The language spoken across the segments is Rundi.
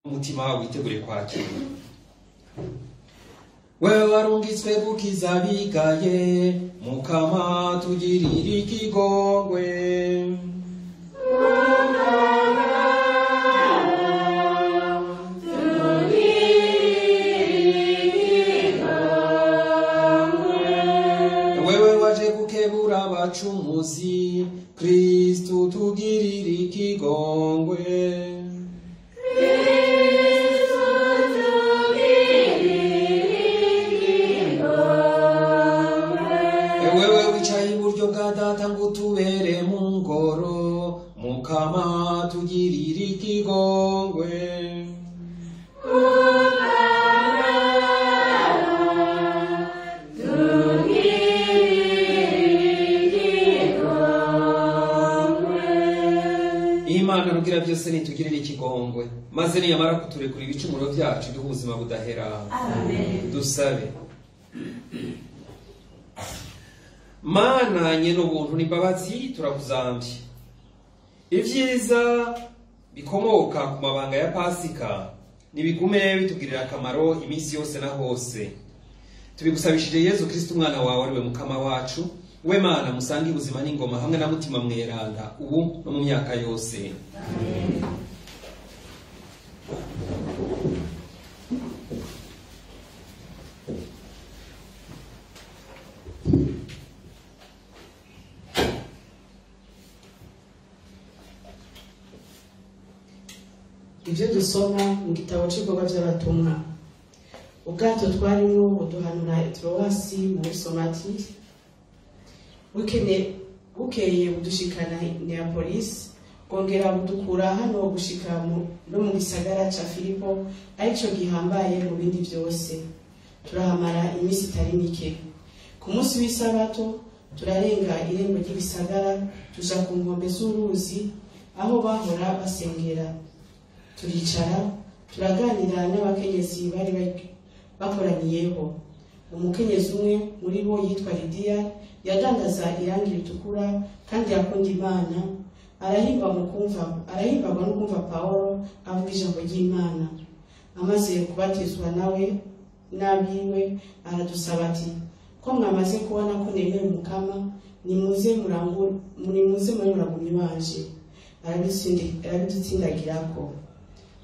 Umutima witegure kwakira. Wewe warungitswe gukiza abigaye, Mukama tugirire ikigongwe. Wewe waje gukebura abacumuzi, Kristu tugirire ikigongwe. Wewe wicaye iburyo bwa data ngo utubere mu ngoro, Mukama tugirire ikigongwe. Imana rugira byose nitugirire ikigongwe, maze niyamara kuturekura ibicumuro byacu duhe ubuzima budahera. Amen. Dusabe. Mana nyene ubuntu n'imbabazi, turakuzambye. Ivyiza bikomoka ku mabanga ya Pasika nibigume bitugirira akamaro iminsi yose na hose. Tubigusabishije Yezu Kristo umwana wawe ariwe Mukama wacu, we Mana musange ubuzima n'ingoma hamwe na Mutima Mweranda, ubu no mu myaka yose. Amen. Ibyo dusoma mu gitabo cy'ibikorwa by'abatumwa. Ubwato twarimo buduhanura Trowasi muri Somati, bukeye budushikana Neapolis, bwongera budukura hano gushika no mu gisagara ca Filipo, arico gihambaye mu bindi byose. Turahamara iminsi itari mike. Ku munsi w'isabato turarenga irembo ry'igisagara tuja ku nkombe z'uruzi aho bahora basengera. Turicara turaganira n'abakenyezi bari bakoraniyeho. Umukenyezi umwe muri bo yitwa Lidiya yadandaza irangi ritukura kandi yakunda Imana, arahimbagwa no kumva Pawulo avuga ijambo ry'Imana. Amaze kubatizwa nawe n'abiwe aradusaba ati: ko mwamaze kubona ko nemeye Umukama, nimuze muri muragumyi wanje. Arabidutsindagirako.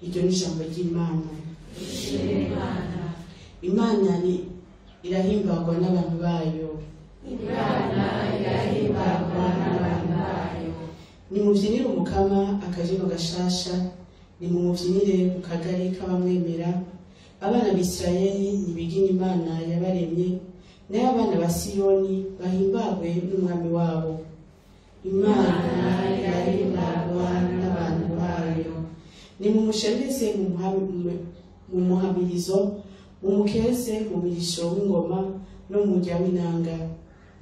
Iryo ni ijambo ry'Imana. Imana ni irahimbagwa n'abantu bayo. Imana irahimbagwa n'abantu bayo. Nimubyinire Umukama akajino gashasha, nimumubyinire mu kagari k'abamwemera. Abana b'Isirayeli nibigine Imana yabaremye, nayo abana ba Siyoni bahimbagwe n'umwami wabo. Imana irahimbagwa n'abantu bayo. Nimumushemeze mu muhamirizo, mumukeze mu mirisho w'ingoma no mu murya w'inanga.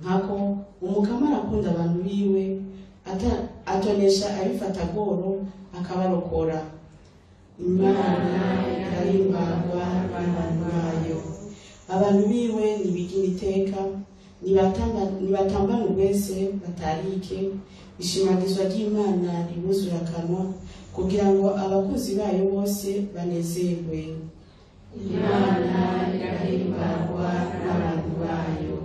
Nkako Umukama arakunda abantu biwe, atonesha abifata bworo akabarokora. Imana irahimbagwa n'abantu bayo. Abantu biwe nibigine iteka, nibatambane wese batarike. Ishimagizwa ry'Imana ribuzura akanwa, kugira ngo abakozi bayo bose banezerwe. Imana irahimbagwa n'abantu bayo.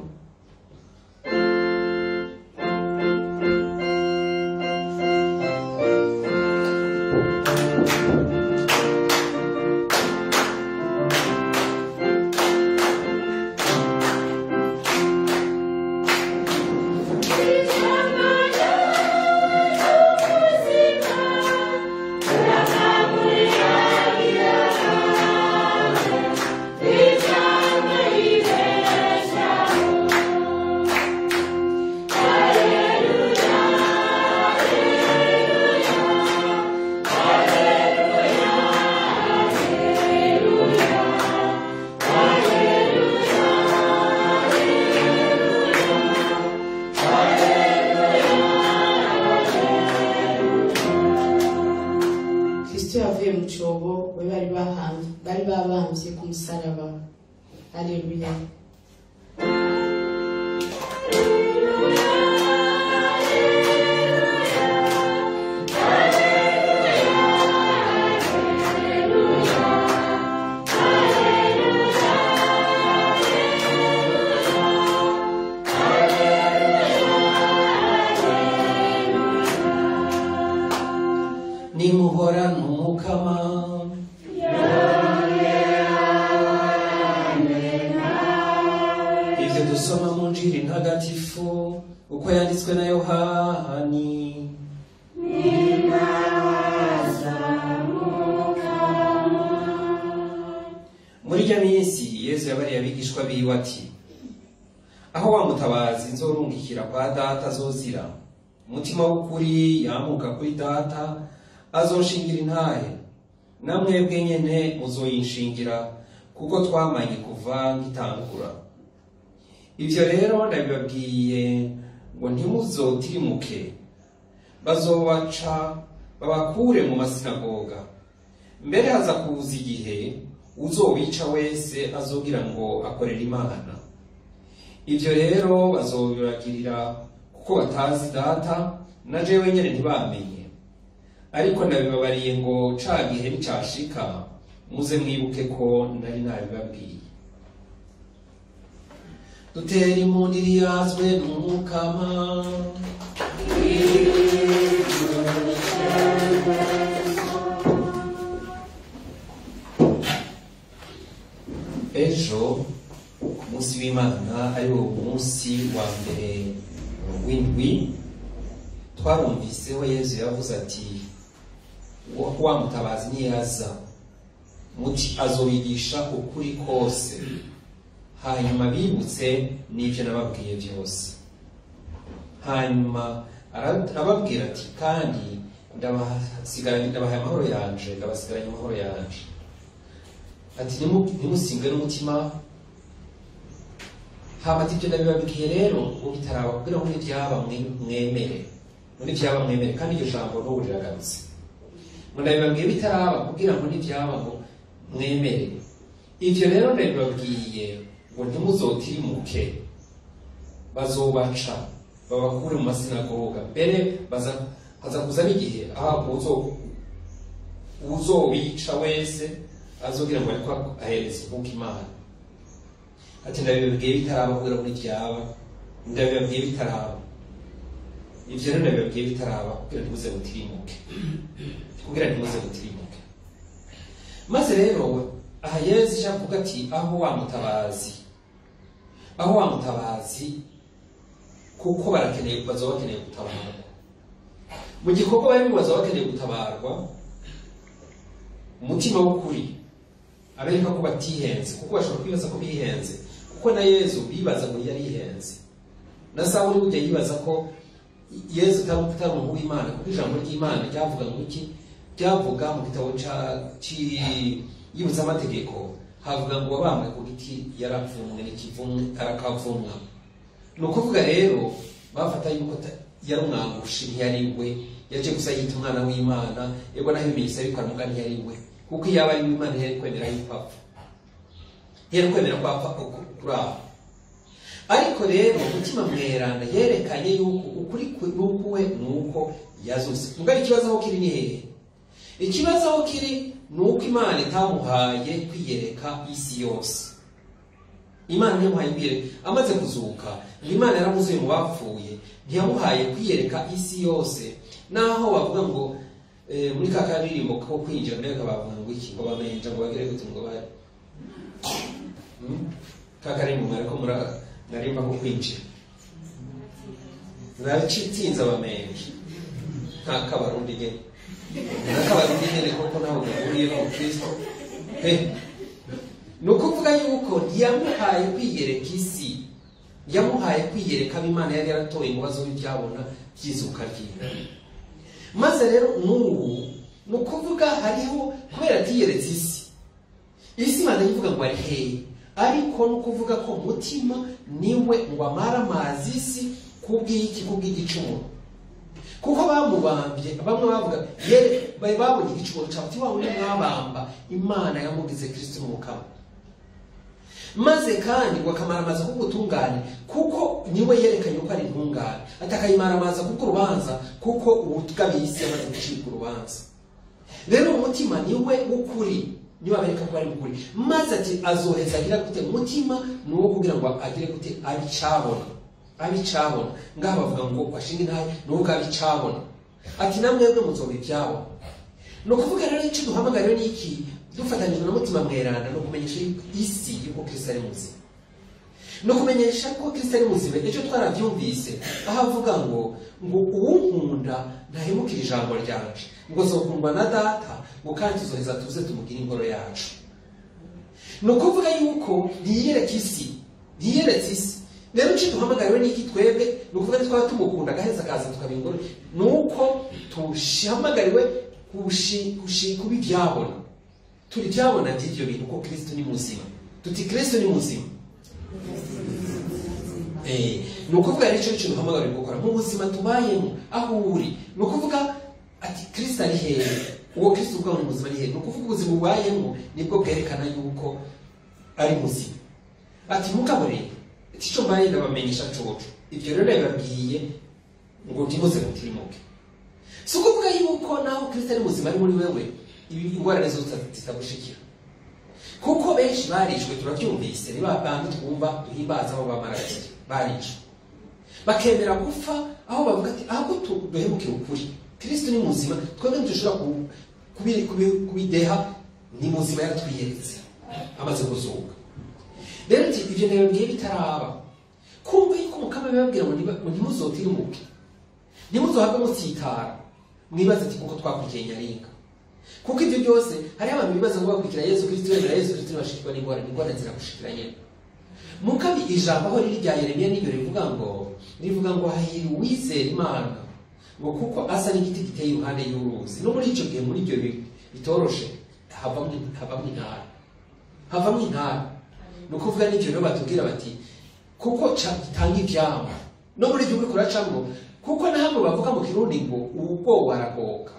Kristo yavuye mu cyobo we bari babambye ku musaraba. Haleluya. Uko yanditswe na Yohani. Muri irya minsi Yesu yabariye abigishwa biwe ati: aho wa mutabazi nzorungikira kwa Data azozira, umutima w'ukuri yamuka kuri Data azoshingira intahe, namwebwe nyene muzoyinshingira, kuko twamanye kuva ngitangura. Ivyo rero ndabibabwiye ngo ntimuzotirimuke, bazobaca babakure mu masinagoga. Mbere haza kuza igihe uzobica wese azogira ngo akorera Imana. Ivyo rero bazobibagirira kuko batazi Data, na jewe nyene ntibamenye. Ariko ndabibabariye ngo ca gihe nicashika muze mwibuke ko nari nabibabwiye. Dutere impundu iriyazwe n'Umukama. Ejo ku munsi w'Imana, ari wo munsi wa mbere w'indwi, twarumviseho Yesu yavuze ati: wa mutabazi niyaza, muti azobigisha ukuri kose, hanyuma bibutse n'ivyo nababwiye byose. Hanyuma arababwira ati: kandi ndabasigaranye, ndabahaye amahoro yanje, ndabasigaranye amahoro yanje. Ati: ntimusinge n'umutima. Hama ati: ibyo ndabibabwiye rero ngo bitaraba, kugira ngo nivyaba mwemere, ngo nivyaba mwemere. Kandi iryo jambo n'ubu riragarutse, ngo ndabibabwiye bitaraba kugira ngo nivyaba ngo mwemere. Ivyo rero ndabibabwiye ngo ntimuzotirimuke, bazobaca babakure mu masinagoga. Mbere haza kuza n'igihe aho uzobica wese azogira ngo ariko ahereza umwuka Imana. Ati: ndabibabwiye bitaraba kugira ngo nivyaba, ndabibabwiye bitaraba. Ivyo rero ndabibabwiye bitaraba kugira ntimuze mutirimuke, kugira ntimuze mutirimuke. Maze rero aha Yesu ashaka kuvuga ati: aho wa mutabazi, aho wa mutabazi, kuko barakeneye, bazoba bakeneye gutabarwa. Mu gikorwa barimo bazoba bakeneye gutabarwa, umutima w'ukuri abereka ko batihenze, kuko bashobora kwibaza ko bihenze, kuko na Yesu bibaza ngo yarihenze. Na Sawuli burya yibaza ko Yesu atari umuntu w'Imana, kuko ijambo ry'Imana ryavuga ngo iki? Ryavuga mu gitabo y'Ibutsa-amategeko, havuga ngo wabambwe ku giti yaravumwe n'ikivumwe arakavumwa. Ni ukuvuga rero bafata yuko yari umwangushi, ntiyari we, yaje gusa yita umwana w'Imana. Yego naho ibimenyetso abikora muga ntiyari we, kuko iyo aba ari uw'Imana ntiyari kwemera yuko apfa, ntiyari kwemera ko apfa kuri aho. Ariko rero umutima mweranda yerekanye yuko ukuri n'ukuwe nuko yazutse. Muga ikibazo aho kiri ni hehe? Ikibazo aho kiri ni uko Imana itamuhaye kwiyereka isi yose. Imana ntiyamuhaye kwiyereka amaze kuzuka, Imana yaramuzuye mu bapfuye, ntiyamuhaye kwiyereka isi yose. Naho bavuga ngo muri ka karirimbo ko kwinjira mbega bavuga ngo iki, ngo bamenja ngo bagere gute, ngo bari ka karirimbo mwariko murarimba ko kwinjira naracitsinze abamenja nta kabarundi nyene, nta kabarundi nyene, koko naho gahuriye n'Umukristo. Ni ukuvuga yuko ntiyamuhaye kwiyereka isi, yamuhaye kwiyereka abo Imana yari yaratoye ngo bazobe ibyabona by'izuka ryiwe. Maze rero n'ubu ni ukuvuga hariho, kubera atiyeretse isi, isi Imana ivuga ngo ari hehe, ariko ni ukuvuga ko mutima niwe ngo amara amazi isi kubw'iki? Kubw'igicumuro. Kuko bamubambye, bamwe bavuga babonye igicumuro cyawe, ati wa wundi mwabamba Imana yamugize Kristo n'Umukama. Maze kandi ngo akamaramaza k'ubutungane, kuko niwe yerekanye ko ari intungane, atakayimaramaza kuko urubanza, kuko ubugabiye isi yamaze gucika urubanza. Rero umutima niwe w'ukuri, niwe abereka ko ari ukuri. Maze ati azoheza agira gute? Umutima ni uwo kugira ngo agire gute? Abicabona, abicabona. Ngaha bavuga ngo washinga intahe, ni uwo abicabona. Ati namwebwe muzoba ibyabo. Ni ukuvuga rero icyo duhamagariwe ni iki? Dufatanyijwe na mutima mweranda no kumenyesha isi yuko Kristo ari muzima. No kumenyesha ko Kristo ari muzima. Ejo twaravyumvise aho avuga ngo uwunkunda ntahemukira ijambo ryanje, ngo zokundwa na data, ngo kandi tuzoheza tuze tumugire ingoro yacu. Ni ukuvuga yuko ntiyereka isi, ntiyeretse isi. Rero icyo duhamagariwe n'iki twebwe, ni ukuvuga ko twaba tumukunda agaheza akaza tukaba ingoro, ni uko tuhamagariwe kuba ibyabona. Turi ibyabona by'ibyo bintu ko Kristo ni muzima. Tuti Kristo ni muzima. Ni ukuvuga rero icyo duhamagariwe gukora mu buzima tubayemo, aho uri. Ni ukuvuga ati Kristo ari hehe? Uwo Kristo ubwawe ni muzima ari hehe? Ni ukuvuga ubuzima ubayemo nibwo bwerekana yuko ari muzima. Ati mugabo rero icyo mbaye ndabamenyesha coco, ibyo rero nabibabwiye ngo ntimuze mutirimuke. Si ukuvuga yuko naho Kristo ari muzima ari muri wewe, ingorane zose zitagushikira. Kuko benshi barishwe, turabyumvise, ni ba bandi twumva duhimbaza abo bamaratiri barishwe, bakemera gupfa aho bavuga ati aho duhemukira ukuri, Kristo ni muzima, twebwe ntidushobora kubideha, ni muzima yaratwiyeretse amaze kuzuka. Rero ibyo ndababwiye bitaraba, kumva yuko Mukama abibabwira ngo ntimuzotirimuke, ntimuzohave mutsitara, mwibaze ati kuko twakurikiye Nyaringa. Kuko ibyo byose hari abantu bibaza ngo bakurikira Yesu Kristo, bemera Yesu Kristo, bashikirwa n'ingorane, ingorane ziragushikira nyene. Mukabi ijambo aho riri rya Yeremiya niryo rivuga ngo hahiri uwizera Imana, ngo kuko asa n'igiti giteye iruhande y'uruzi. No muri ico gihe, muri ibyo bitoroshe, havamwo intara, havamwo intara. Ni ukuvuga n'ibyo rero batubwira bati kuko gitanga ivyamwa no muri ibyo uriko uracamwo, kuko na hamwe bavuga mu Kirundi ngo ubwoba aragoka,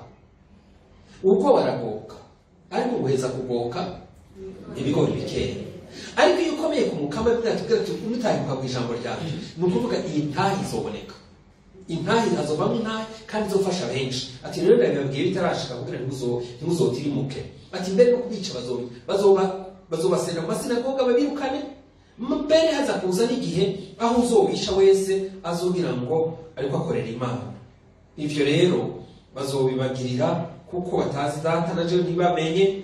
ubwoba aragoka, ariko guheza kugoka ibigori bikeya. Ariko iyo ukomeye ku Mukama, biratubwira ati unutahibuka mu ijambo ryanje, ni ukuvuga iyi ntahi izoboneka, intahi hazovamwo intahi kandi izofasha benshi. Ati rero ndabibabwiye bitarashika kugira ntimuzotirimuke. Ati mbere no kubica bazobasenda mu masinagoga babirukane, mbere haza kuza n'igihe aho uzowisha wese azogira ngo ariko akorera Imana. Ivyo rero bazobibagirira kuko batazi data na jewe ntibamenye.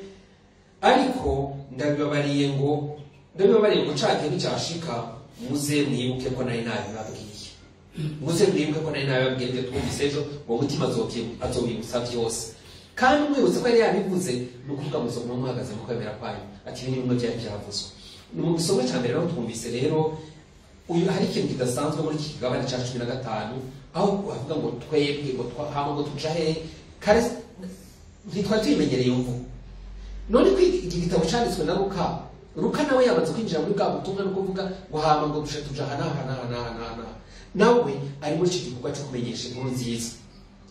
Ariko ndabibabariye ngo ca gihe nicashika muze mwibuke ko nari nabibabwiye, muze mwibuke ko nari nabibabwiye. Ibyo twumvise ejo, uwo mutima azobibutsa byose. Kandi umwibutse ko yari yabivuze, ni ukuvuga muzoguma muhagaze mu kwemera kwanyu. Ati ibi ni bimwe byari byavuzwe. Ni mu gisomo cya mbere rero twumvise rero uyu hari ikintu kidasanzwe muri iki kigabane cya 15, aho bavuga ngo twebwe ngo twahama ngo tuja hehe. Kare ntitwari tuyimenyereye imvugo. None ko iki gitabo canditswe na Luka, Luka nawe yamaze kwinjira muri bwa butumwa, no kuvuga ngo hama ngo dushe tuja aha n'aha n'aha n'aha n'aha. Nawe ari muri iki gikorwa cyo kumenyesha inkuru nziza,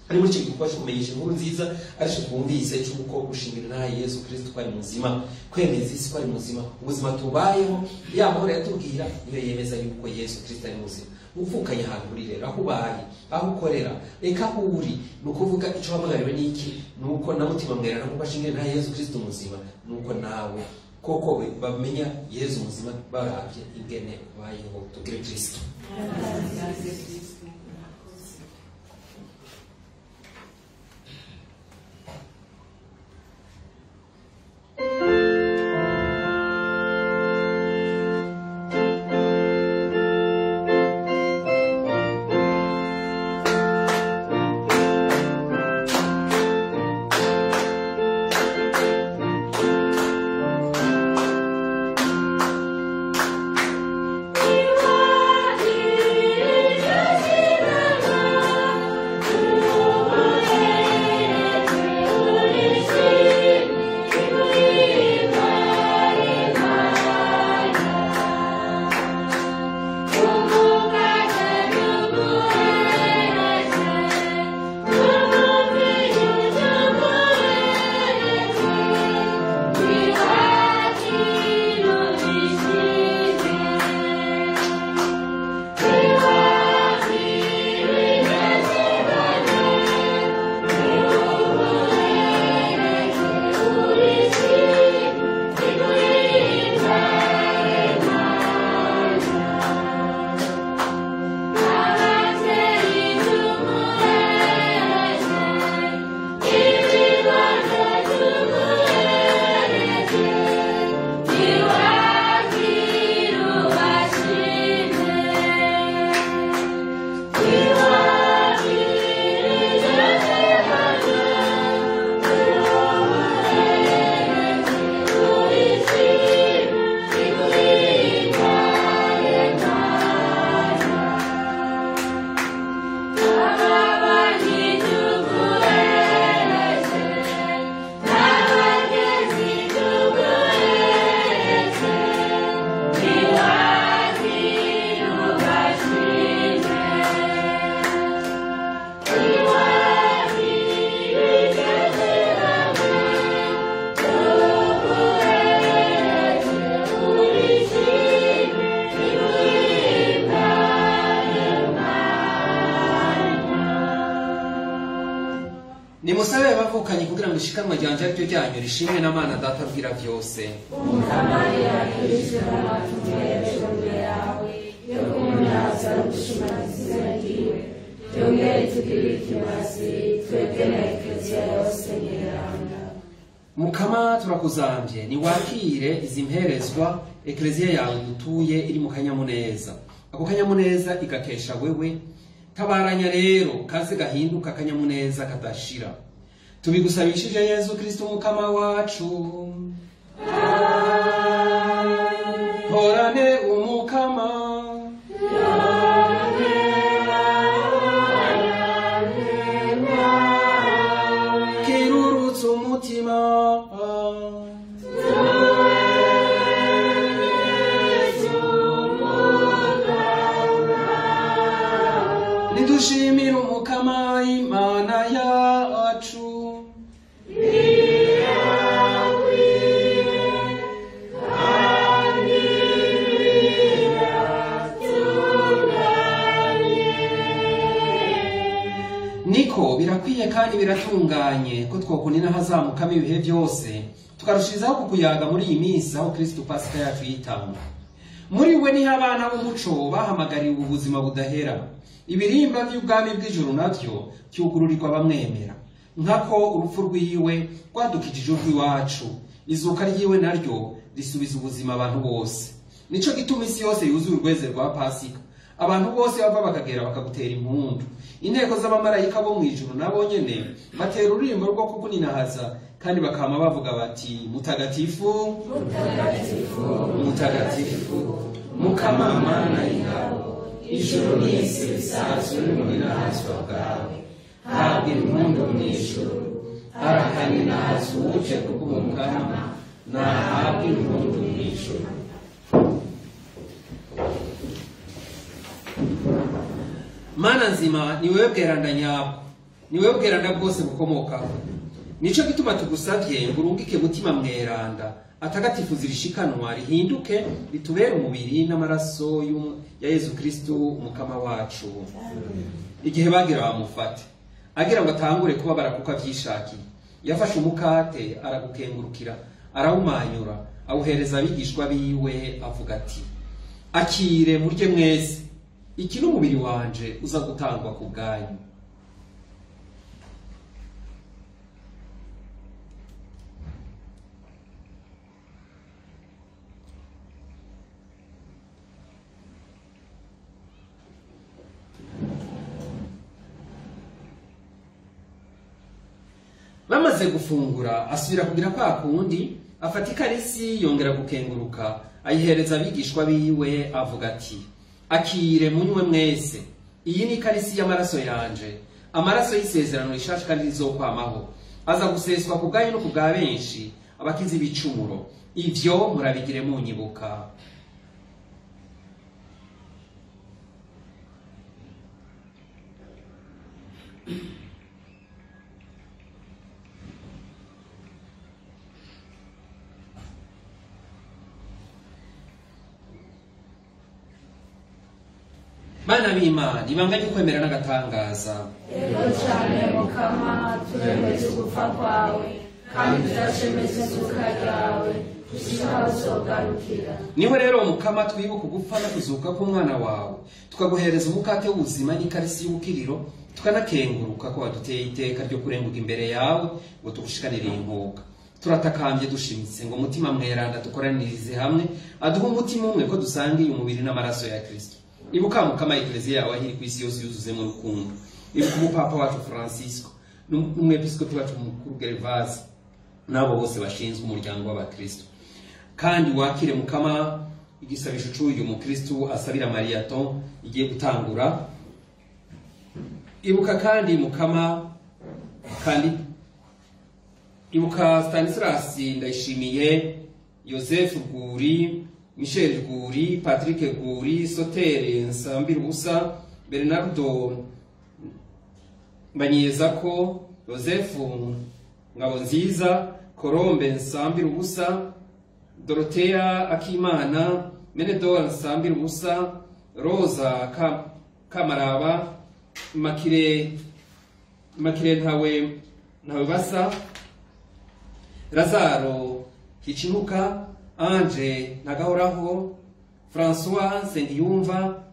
ari muri iki gikorwa cyo kumenyesha inkuru nziza, ariko twumvise cy'uko gushimira na Yesu Kristo ko ari muzima, kwemeza isi ko ari muzima, ubuzima tubayeho, ya mahoro yatubwira niyo yemeza yuko Yesu Kristo ari muzima. Uvukanye ahantu uri rero, aho ubaye, aho ukorera, reka aho uri, ni ukuvuga icyo wahamagariwe n'iki, ni uko na mutima mwerana kuko ashingiye na Yesu Kristo muzima, ni uko nawe koko bamenya Yesu muzima baravye ingene ubayeho. Tugire Kristo. You are Ishikanwa ryanje ari ryo ryanyu rishimwe n'Imana Data abwira byose. Umukama yakirije amatumwe imbere yawe yo kumunyaza no gushimagiza izina ryiwe, byongere tugirire ikimazi twebwe na Ekleziya yose nyeranda. Mukama turakuzambye, niwakire izi mperezwa Ekleziya yawe dutuye iri mu kanyamuneza, ako kanyamuneza igakesha wewe. Tabaranya rero kaze gahinduka akanyamuneza kadashira. Tubigusabishije Yezu Kristo Mukama wacu. Horane umukama. Kirurutse umutima. Nidushimire umukama Imana yacu. Niko birakwiye kandi biratunganye ko twokunina hazamukamo ibihe byose, tukarushirizaho kukuyaga muri iyi minsi aho Kristo Pasika yacu yitanga. Muri we niho abana b'umuco bahamagariwe ubuzima budahera. Ibirimba by'ubwami bw'ijuru navyo byugururirwa bamwemera. Nkako urupfu rwiwe rwadukijije urw'iwacu, izuka ryiwe naryo risubiza ubuzima abantu bose. Nico gituma isi yose yuzuye urweze rwa Pasika. Abantu bose bava bakagera bakagutera impundu. Inteko z'abamarayika bo mu ijuru nabo nyene batera ururirimbo rwo kukuninahaza, kandi bakama bavuga bati: Mutagatifu, Mutagatifu, mutagatifu, Mukama Mana y'ingabo, ijuru n'isi bisanzwe n'ubuninahazwa bwawe. Habwa impundu mu ijuru, arakaninahaza uwuje kubw'umukama, nahabwa impundu mu ijuru. Mana nzima, ni wewe bweranda nyabwo, ni wewe bweranda bwose bukomokaho. Nico gituma tugusavye ngo urungike mutima mweranda atagatifuza irishikanwa rihinduke ritubere umubiri n'amaraso ya Yezu Kristo umukama wacu. Igihe bagira bamufate agira ngo atangure kubabara kuko avyishakiye, yafashe umukate aragukengurukira, arawumanyura, awuhereza abigishwa biwe avuga ati: Akire murye mwese, iki ni umubiri wanje uza gutangwa ku bwanyu. Bamaze gufungura asubira kugira kwa kundi, afata ikarisi yongera gukenguruka, ayihereza abigishwa biwe avuga ati: Akire munywe mwese, iyi ni ikarisi y'amaraso yanje, amaraso y'isezerano rishasha kandi rizokwamaho, aza guseswa ku bwanyu no ku bwa benshi abakiza ibicumuro. Ivyo murabigire munyibuka. Bana b'Imana, ibanga ry'ukwemera n'agatangaza. Ego cane Mukama, turemeze ugupfa kwawe kandi turashemeza izuka ryawe gushika aho uzogarukira. Niho rero Mukama twibuka ugupfa no kuzuka k'umwana wawe, tukaguhereza umukate w'ubuzima n'ikarisi y'ubukiriro, tukanakenguruka ko waduteye iteka ryo kurenguka imbere yawe ngo tugushikanire inkuka. Turatakambye dushimitse ngo umutima mweranda dukoranirize hamwe, aduhe umutima umwe ko dusangiye umubiri n'amaraso ya Kristo. Ibuka Mukama Ekleziya yawe aho iri ku isi yose yuzuzemo urukundo. Ibuka umupapa wacu Francisco n'umwepiskopi wacu mukuru Gervase n'abo bose bashinzwe umuryango w'abakristo. Kandi wakire Mukama igisabisho c'uyu mukristo asabira Mariaton igiye gutangura. Ibuka kandi Mukama kandi ibuka Stanislas Ndayishimiye, Joseph Guri, Michel Guri, Patrick Guri, Sotere Nsambirubusa, Bernardo Banyezako, Joseph Ngabonziza, Colombe Nsambirubusa, Dorothea Akimana, Menedor Nsambirubusa, Rosa Kamaraba, Makire Ntawe Basa, Lazaro Hicinuka, Ange Ntagahoraho, François Nsengiyumva,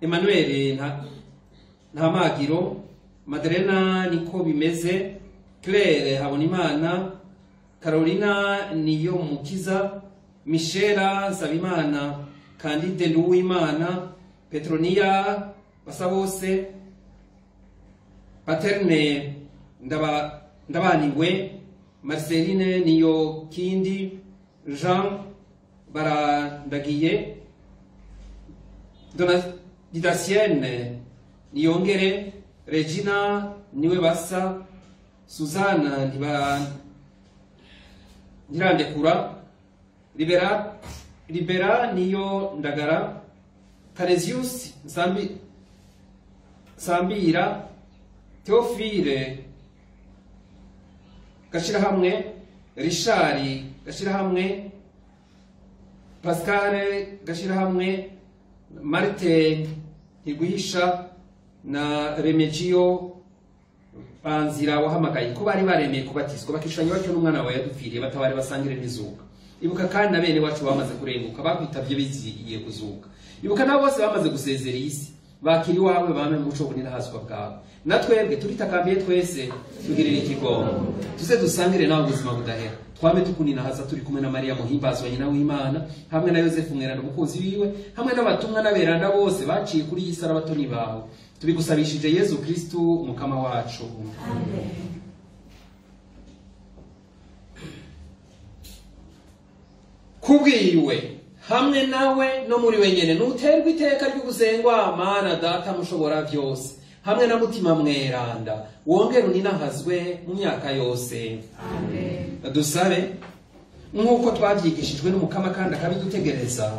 Emmanuel Ntamagiro, Madalena Niko Bimeze, Claire Habonimana, Carolina Niyomukiza, Michela Nsabimana, Candide Nduwimana, Petronia Basabose, Paterne Ndabaniwe, Marceline Niyokindi, Jean Barandagiye, Didacienne Niyongere, Regina Niwebasa, Suzana Ntirandekura, Libera Niyo Ndagara, Canesius Sambira, Theophile Gashirahamwe, Richard Gashirahamwe, Pascal Gashirahamwe, Martin Ntiguhisha na Remegio Banzira wahamagaye ko bari baremeye kubatizwa bakishanya batyo n'umwana wawe yadupfiriye batabare basangire n'izuka. Ibuka kandi na bene wacu bamaze kurenguka bakwitavye bizigiye kuzuka. Ibuka nabo bose bamaze gusezera isi bakiri wawe bame mu muco bunini bwawe. Natwebwe turitakambiye twese tugirira ikigongo, tuze dusangire nawe ubuzima budahera. Twame tukuninahaza turi kumwe na Mariya muhimbazwa nyina w'Imana, hamwe na Yosefu mweranda umukunzi wiwe, hamwe n'abatumwa n'aberanda bose baciye kuri iyi sarabatoni bawe. Tubigusabishije Yezu Kristu mukama wacu. Amen. Kubwiwe hamwe nawe no muri wenyene nuterwa iteka ry'ugusengwa Mana Data mushobora byose, hamwe na mutima mweranda wongere uninahazwe mu myaka yose. Amen. Dusabe nk'uko twabyigishijwe n'umukama kandi akabidutegereza,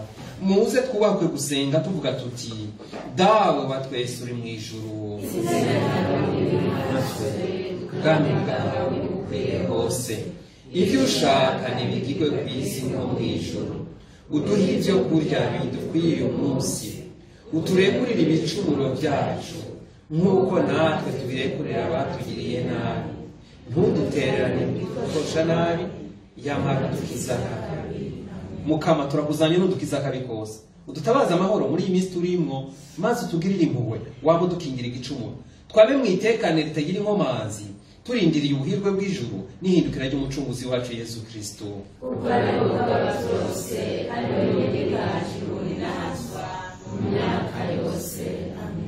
muze twubakwe gusenga tuvuga tuti: Dawe wa twese uri mu ijuru, ubwami bwawe bukwiye hose, ibyo ushaka ntibigirwe ku isi nko mu ijuru. Uduhe ibyo kurya bidukwiye uyu munsi, uturekurire ibicumuro byacu nk'uko natwe tubirekurira abatugiriye nabi, ntudutererane kosha nabi, yamara udukiza akabi. Mukama turakuzanye n'udukiza akabi kose, udutabaze amahoro muri iyi minsi turimwo, maze utugirire impuhwe waba udukingira igicumuro, twabe mu itekane ritagira inkomanzi, turindiriye ubuhirwe bw'ijuru n'ihindukira ry'umucunguzi wacu Yezu Kristo.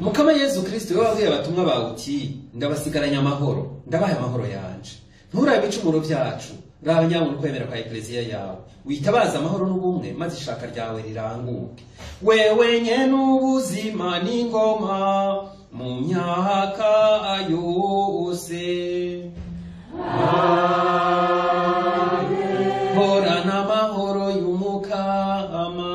Mukama Yezu Kristo we wabwiye abatumwa bawe uti: ndabasigaranye amahoro, ndabaye amahoro yanje. Nturabe ibicumuro byacu, raba nyabona ukwemera kwa Ekleziya yawe, witabaze amahoro n'ubumwe, maze ishaka ryawe riranguke. Wewe nyene ubuzima n'ingoma mu myaka yose. Amen. Horana amahoro y'Umukama.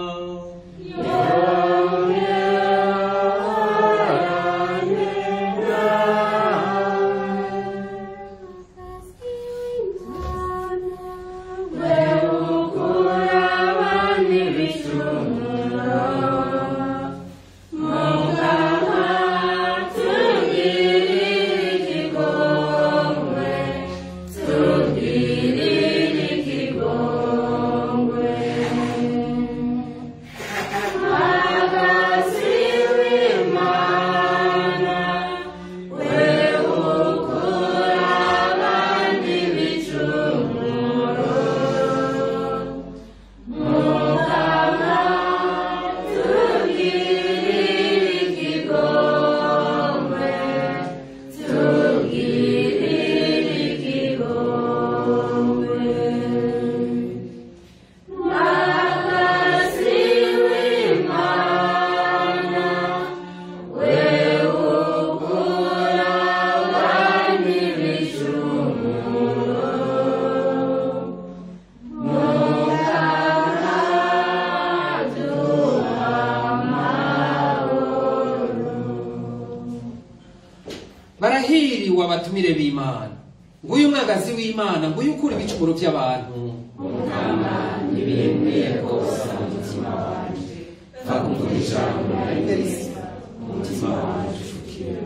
Barahiriwe abatumire b'Imana, nguyu umwagazi w'Imana, nguyu ukura ibicumuro by'abantu. Mukama ntibimwiye rwose umutima wanje, va kuvuga ijambo rizima, umutima wanje ukira.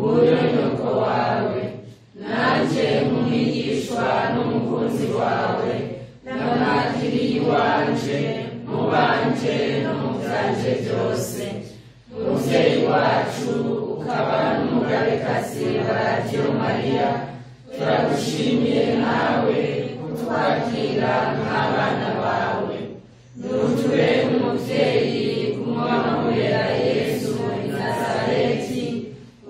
Nguyo nyoko wawe. Nanje nk'umwigishwa n'umukunzi wawe, ndamwakiriye iwanje, mu banje no mu vyanje vyose. Muvyeyi wacu ukaba n'umugabekazi wa Radiyo Mariya, turagushimiye nawe kutwakira nk'abana bawe. Nutubere umuvyeyi kumwamurera Yesu i Nazareti,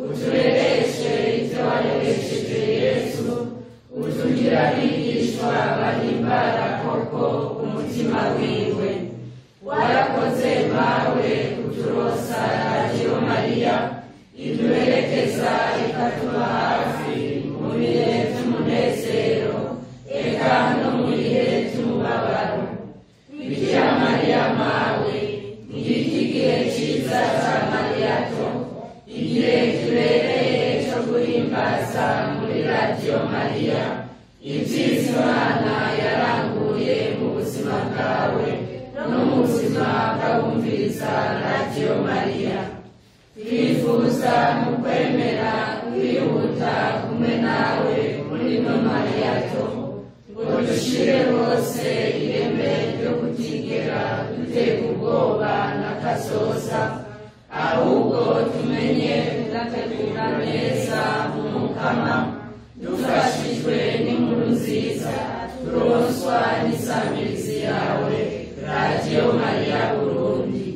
uturereshe ivyo wareresheje Yesu, utugire abigishwa bahimbara koko umutima wiwe. Warakoze mawe kuturosa Radiyo Mariya, iduherekeza ikatuba hafi mu bihe vy'umunezero, eka no mu bihe vy'umubabaro. Bikira Mariya mawe, ngiki igihe ciza ca Mariyato, igihe kibereye co guhimbaza muri Radiyo Mariya ivyiza Imana yaranguye mu buzima bwawe no mu buzima bw'abumviriza Radiyo Mariya. Twifuza mu kwemera kwihuta kumwe nawe muri ino Mariyato, ngo dushire hose ireme ryo kutigera duterwa ubwoba na kazoza, ahubwo tumenye kugategura neza mu Mukama, dufashijwe n'inkuru nziza turonswa n'isamirizi yawe Radiyo Mariya Burundi.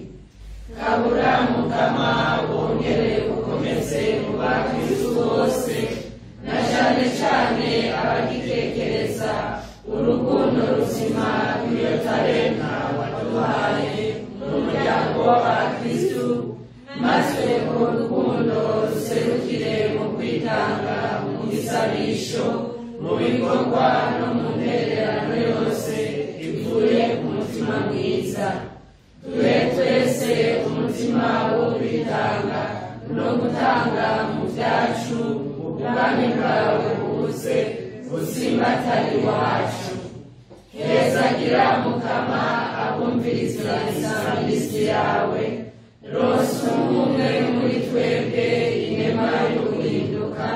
Kabura Mukama wongere ukomeze mu bakristu bose, na cane cane abagitekereza urukundo ruzima rw'iyo talenta waduhaye mu muryango w'abakristu, maze urwo rukundo ruserukire mu kwitanga, mu gisabisho, mu bikorwa no mu ntererano yose ivuye ku mutima mwiza. Duhe twese umutima wo kwitanga no gutanga mu vyacu, ubwami bwawe buze butsimbatari iwacu. Hezagira Mukama abumviriza isamirizi yawe, ronsa umwe muri twebwe inema yo guhinduka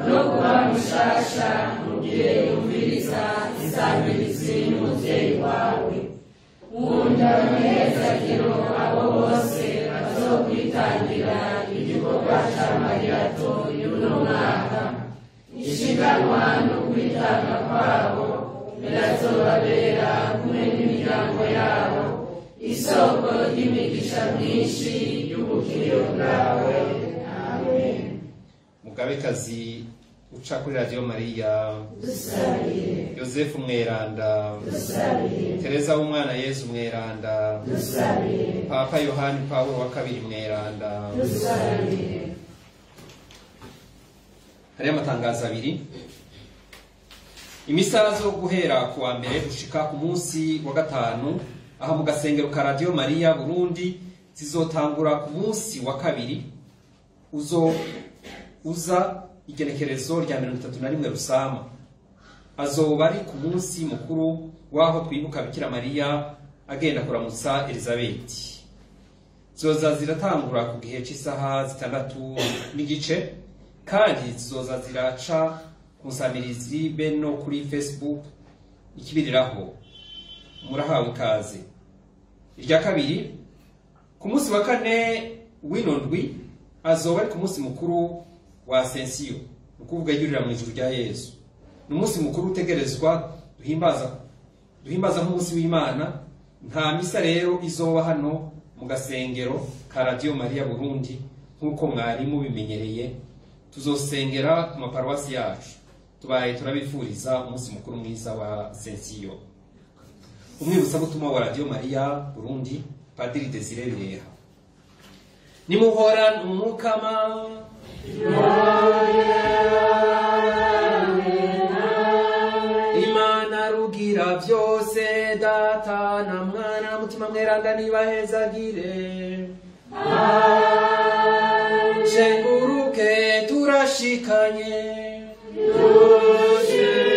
no kuba mushasha mu gihe yumviriza isamirizi y'umuvyeyi wawe. Nkunda muhezagiro abo bose bazokwitangira igikorwa ca Mariyato y'uno mwaka. Ishikanwa no kwitanga kwabo birazobabera kumwe n'imiryango yabo isoko ry'imigisha myinshi y'ubukiro bwawe. Amen. Mugabekazi uca kuri Radiyo Mariya, Dusabire. Yozefu Mweranda, Dusabire. Tereza w'umwana Yezu Mweranda, Dusabire. Papa Yohani Pawulo wa kabiri Mweranda. Dusabire. Hariyo amatangazo abiri. Imisa zo guhera ku wa mbere gushika ku munsi wa gatanu aha mu gasengero ka Radiyo Mariya Burundi zizotangura ku munsi wa kabiri uzo uza igenekerezo rya 31 Rusama. Azoba ari ku munsi mukuru w'aho twibuka Bikira Mariya agenda kuramutsa Elizabeti. Zoza ziratangura ku gihe cy'isaha 6:15 kandi zizoza ziraca ku nsamirizi be no kuri Facebook ikibiriraho. Murahawe ikaze. Irya kabiri, ku munsi wa kane w'ino ndwi azoba ari ku munsi mukuru wa Asensiyo, ni ukuvuga yurira mu ijuru rya Yesu. Ni umunsi mukuru utegerezwa duhimbaza nk'umunsi w'Imana. Nta misa rero izoba hano mu gasengero ka Radiyo Mariya Burundi nk'uko mwari mubimenyereye. Tuzosengera ku maparuwasi yacu. Tubaye turabifuriza umunsi mukuru mwiza wa Asensiyo. Umwibutsabutumwa wa Radiyo Mariya Burundi, Padiri Desire Bireha. Nimuhorane Umukama. Imana rugira vyose, Data na Mwana Mutima Mweranda nibahezagire. Shenguruke turashikanye. Dushime.